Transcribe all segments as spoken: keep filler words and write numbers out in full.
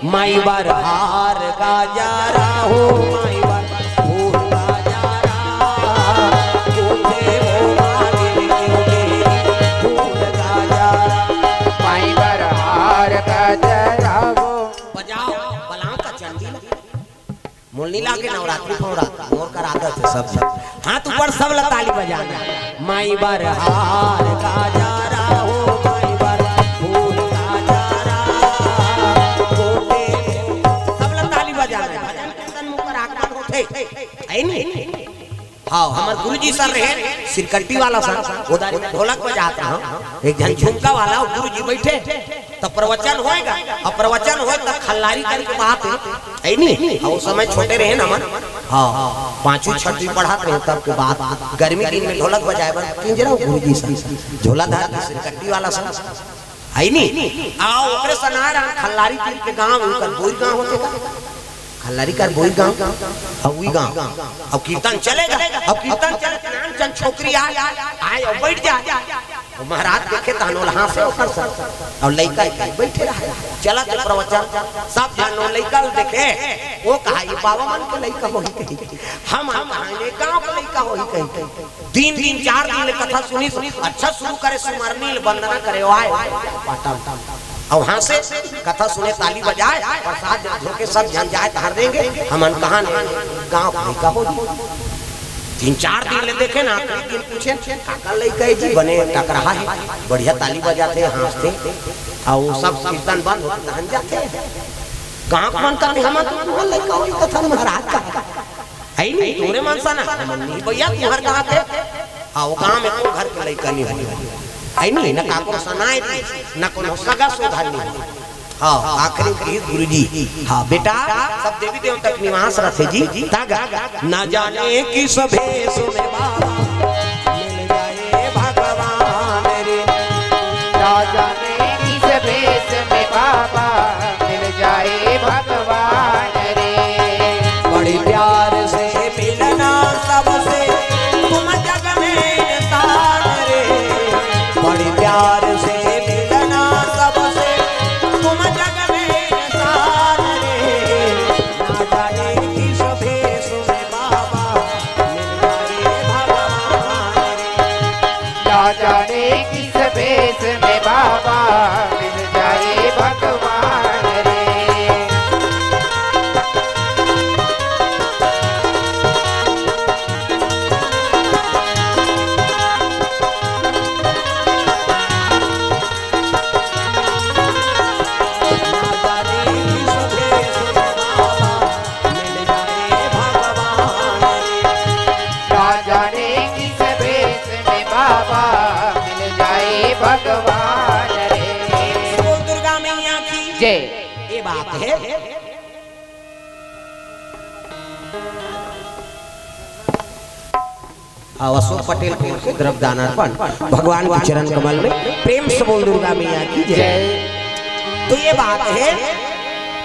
माई बर हार गाजरा हो, माई बर फूल गाजरा, कोथे हो मालिन के फूल गाजरा। माई बर हार गाजरा हो। बजाओ बलाओ का चंडी ला। मोलनी लागे नवरात्रि पौरा, मोर कर आदत है सब। हाथ ऊपर, सब ला ताली बजाना। माई बर हार गाजरा हो, माई बर फूल गाजरा, कोथे हो। सब ला ताली बजाना। भजन कीर्तन मुँह कर आगमन होथे, है नी? हाँ, हमर गुरुजी सर रहे, सिरकट्टी वाला सर, उधर ढोलक बजात रहा। एक झन झुमका वाला, वो गुरुजी बैठे, त प्रवचन होएगा, अउ प्रवचन होए त खल्लारी करके बात है, है नी? अउ उस समय छोटे रहे ना हमन, हाँ, पाँचवीं छठवीं पढ़त रहे तब के बात। गर्मी दिन में ढोलक बजाए बर किंजरा गुरुजी सन, झोला धार के सिरकट्टी वाला सन, है नी? आ ओकरे सनार आ खल्लारी तीर के गांव, उनकर बोई गांव होथे का? खल्लारी कर बोई गांव, अउ उई गांव। अब कीर्तन चलेगा, अब कीर्तन चले, नान चंद छोकरी आए, आए अउ बैठ जाए। वो महाराज देखे तहन ओला हाँसे ओकर सर। अउ लइका के बैठे रहे। चलत हे प्रवचन, सब झन वो लइका ल देखे, वो कहा, "ये बाबा मन के लइका होही कही।" हम, हम कहा, "ये गाँव के लइका होही कही।" तीन दिन, चार दिन ले कथा सुनिस, अच्छा शुरू करे, सुमरनी ले वंदना करे, वो आए, पाटन। अउ हाँसे कथा सुने, ताली बजाए, प्रसाद झोंके, सब झन जाए, तहर देंगे, हमन कहा नहीं, गाँव के लइका होही। तीन चार दिन ले देखे ना, आखिरी दिन पूछे, "काकर लइका हे जी?" "बने टकराहा हे, बढ़िया ताली बजाथे, हाँसथे।" अउ सब कीर्तन बंद होथे, तहन जाथे। गाँव के मन कहथे, "हमर तो तुँहर लइका होही कथा महाराज का।" है नी, तोरे मन सना, हमन नहीं भैया, तुँहर कहाथे। हाँ, वो गाँव में कोनो घर के लइका नहीं होही। है नी, न काकरो सनाए दी, न कोनो सगा सोधा नहीं होही। हाँ, आखिरी गीत गुरुजी। हाँ, बेटा, सब देवी देवता के निवास रथे जी। तागा, ना जाने किस भेष में बाबा मिल जाए भगवान रे। ना जाने किस भेष में बाबा मिल जाए भगवान रे। बड़े प्यार से मिलना सबसे तुम जग में इंसान रे। बड़े प्यार से मिलना सबसे तुम जग में इंसान रे। ना जाने किस भेष में बाबा मिल जाए भगवान रे। ना जाने किस भेष में बाबा मिल जाए भगवान रे। ना जाने किस भेष में बाबा मिल जाए भगवान रे। बोल दुर्गा मैया की जय। ये बात है। हाँ, अशोक पटेल की ओर से द्रव्य दान अर्पण भगवान के चरण कमल में। प्रेम से बोल दुर्गा मैया की जय। जय। तो ये बात है,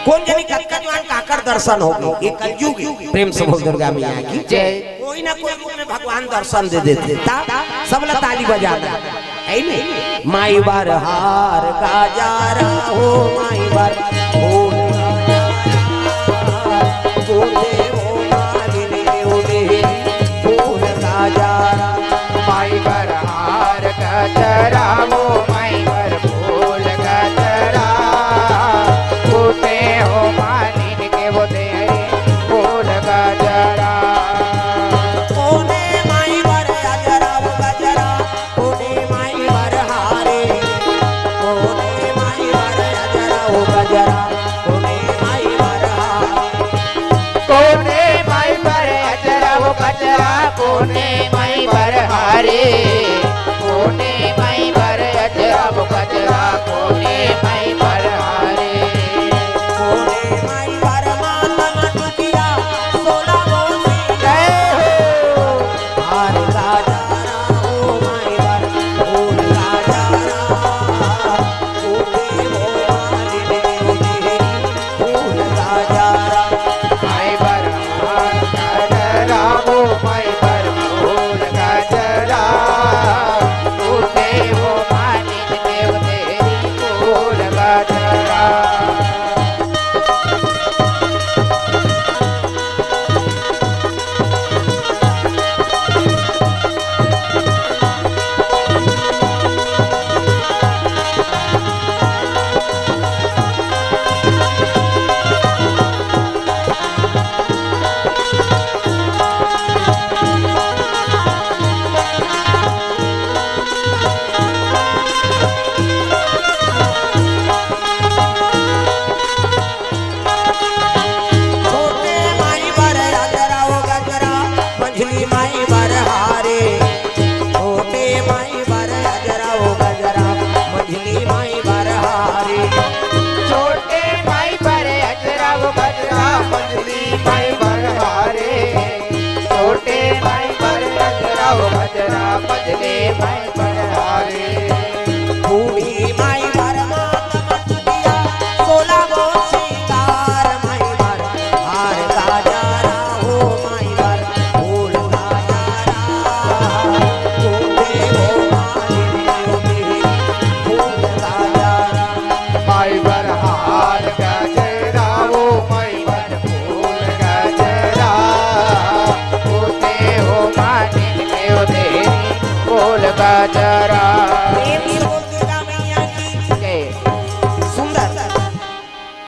कोन जनी कतका जुआन काकर दर्शन होगे, ये कलयुग है। प्रेम से बोल दुर्गा मैया की जय। कोई ना कोई रूप में भगवान दर्शन दे देथे, ता सब ला ताली बजाना, है नी? माई बर हार गाजरा हो, माई बर फूल गाजरा, कोथे हो मालिन के उठे फूल गाजरा। माई बर हार गाजरा हो, माई बर फूल गाजरा, कोथे हो मालिन के वो दे फूल गाजरा। कोने माई बर अजरा वो गजरा, कोने माई बर हारे, कोने माई बर अजरा वो गजरा, कोने माई बर हारे। कोने माई बर अजरा वो गजरा, कोने माई बर हारे, कोने माई बर अजरा वो गजरा, कोने माई बर हारे। कोने माई बर मातम टुकिया, सोला मोसी जय हो। हार गाजरा हो माई बर, फूल गाजरा, फूल गाजरा। माई बर हार गाजरा हो, माई बर फूल गाजरा, फूल हो मालिन देव तेरी फूल राजा